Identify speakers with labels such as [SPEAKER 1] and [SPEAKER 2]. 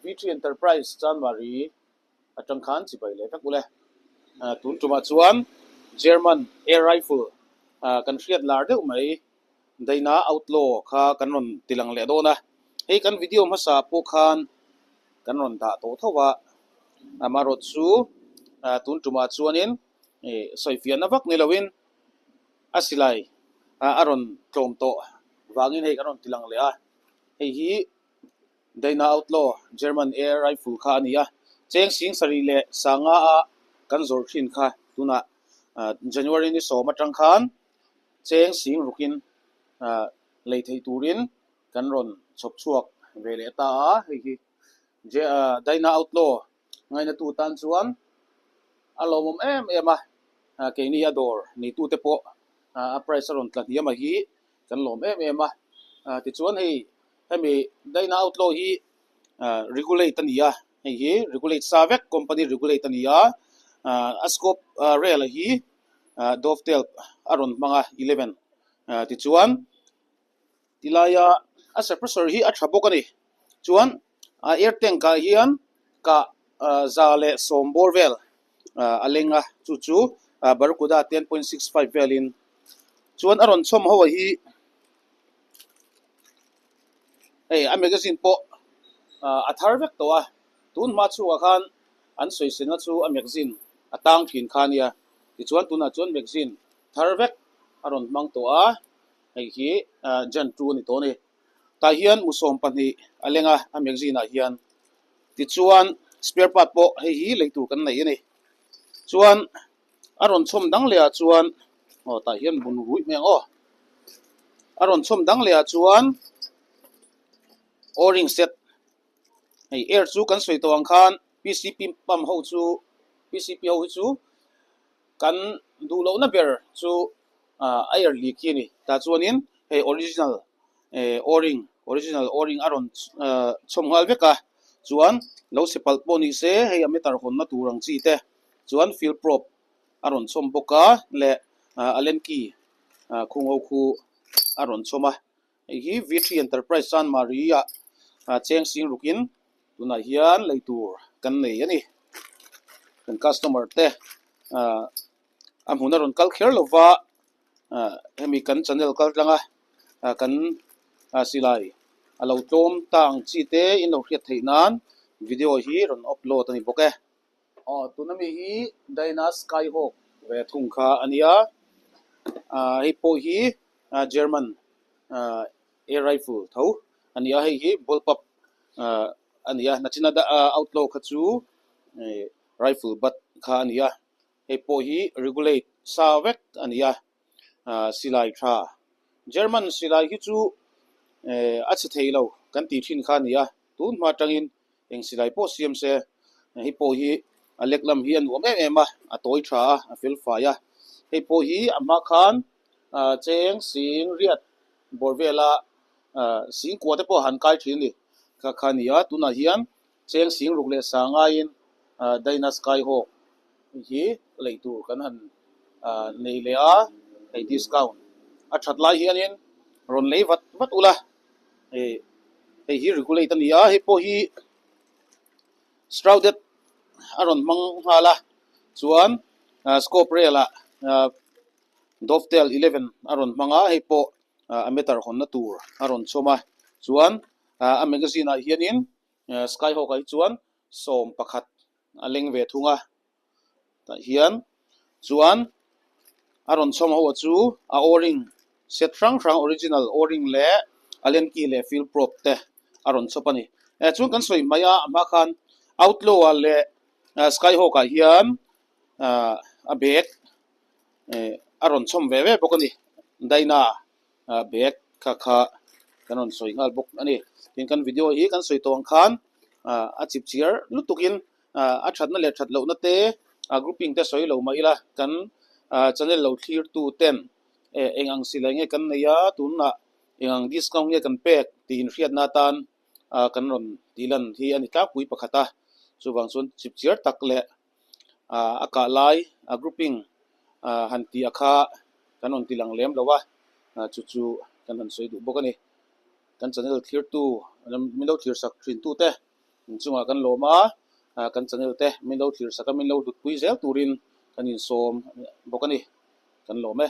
[SPEAKER 1] V3 Enterprise Chanmari atang khan chibai leh vek ule. Tun tumah chuan German Air Rifle kan hriat lar deuh mai Dyna Outlaw kha kan rawn tilang leh dawn a. Hei kan video hmasa pawh khan kan rawn dah tawh tho a, amaherawh chu tun tumah chuanin sawifiahna vak ni loin a silai a rawn tlawm tawh vangin hei kan rawn tilang leh a. Hei hi Dyna Outlaw German Air Rifle kha a ni a, cheng sing sarih leh sanga a kan zawrh thin kha tunah January ni sawm atang khan cheng sing rukin lei theih turin kan rawn chhawp chhuak ve leh ta a, hei hi Dyna Outlaw ngainatu tan chuan a lawmawm em em a, keini a dawr neitute pawh a price a rawn tla hniam a hi kan lawm em em a, tichuan hei hemi Dyna Outlaw hi regulate a ni a, hei hi regulate sa vek company regulate a ni a, a scope rail a hi dovetail a rawn hmang a 11 tichuan Tilaia a suppressor hi a tha bawk a ni. Chuan a air tank ah hian kah 110 bawr vel a leng a, chu chu Barracuda 10.65 velin. Chuan a rawn chhawm ho a hi hei a magazine pawh a thar vek tawh a, tun hma chhungah khan an sawiselna chu a magazine a tang thin kha a nia. Tichuan tunah chuan magazine thar vek a rawn hmang tawh a. Hei hi Jan 2 a ni tawh a ni. Tah hian musawm pahnih a leng a, a magazine ah hian. Tichuan spare part pawh hei hi lei tur kan nei a ni. Chuan a rawn chhawm dang leh ah chuan aw tah hian bun ruih mai ang aw. A rawn chhawm dang leh ah chuan o-ring set hei air chu kan sawi tawh ang khan PCP pump ho chu PCP ho hi chu Kan duh lohna ber chu air leak hi a ni. Tah chuanin hei original o-ring original o-ring a rawn chhawm nghal vek a, chuan lo chhe palh pawh ni se hei a meter hawnna tur ang chi te chuan fill probe a rawn chhawm bawk a leh allen key khung ho khu a rawn chhawm a. Hei hi V3 Enterprise Chanmari ah cheng sing rukin tunah hian lei tur kan nei a ni. Kan customer te a hmun a rawn kal kher lova hemi kan channel kal tlang a kan silai a lo tlawm ta ang chi te in lo hriat theih nan video hi rawn upload a ni bawk e. Aw tuna mi hi Dyna Skyhawk ve thung kha a nia hei pawh hi German air rifle tho a ni a hei hi bullpup a ni a nachina outlaw kha chu rifle butt kha a ni a hei pawh hi regulate sa vek a ni a silai tha German silai hi chu a chhe thei lo kan tih thin kha a ni a tun hma atangin eng silai pawh siam se hei pawh hi a lek lam hi a nuam em em a a tawi tha a a fel fai a hei pawh hi a hma khan cheng sing riat bawr vela sing kua te pawh a han kai thin a ni kha kha a ni a tunah hian cheng sing ruk leh sa ngaiin Dyna Skyhawk hi lei tur kan han nei leh a hei discount a that lai hianin rawn lei vat vat ula. Hei hi regulate a ni a hei pawh hi shrouded a rawn hmang nghal a chuan scope rail ah dovetail 11 a rawn hmang a hei pawh a meter hawnna tur a rawn chhawm a chuan a magazine ah hianin skyhawk ah hi chuan 11 a leng ve thung a. Tah hian chuan a rawn chhawm ho chu a o-ring set hrang hrang original o-ring leh allen key leh fill probe te a rawn chhawp a ni. Eh chuan kan sawi hmai a a hma khan outlaw ah leh skyhawk ah hian ah a bag eh a rawn chhawm ve ve bawk a ni Dyna bag kha kha kan rawn sawi nghal bawk a ni. Tin kan video hi kan sawi tawh ang khan a chip chiar lutukin a thatna leh that lohna te a grouping te sawi lo mah ila kan channel lo thlir tu ten eng ang silai nge kan nei a tunah eng ang discount nge kan pek tih inhriatna atan kan rawn tih lan hi a ni tlangpui pakhat a chuvang chuan chip chiar tak leh a kah lai a grouping han tih a kha kan rawn ti lang lem lo a chu chu kan han sawi duh bawk a ni. Kan channel thlir tu min lo thlir sak thin tu te. Inchungah kan lawm a, kan channel te min lo thlir sak a, min lo hlutpui zel turin kan insawm bawk a ni. Kan lawm e.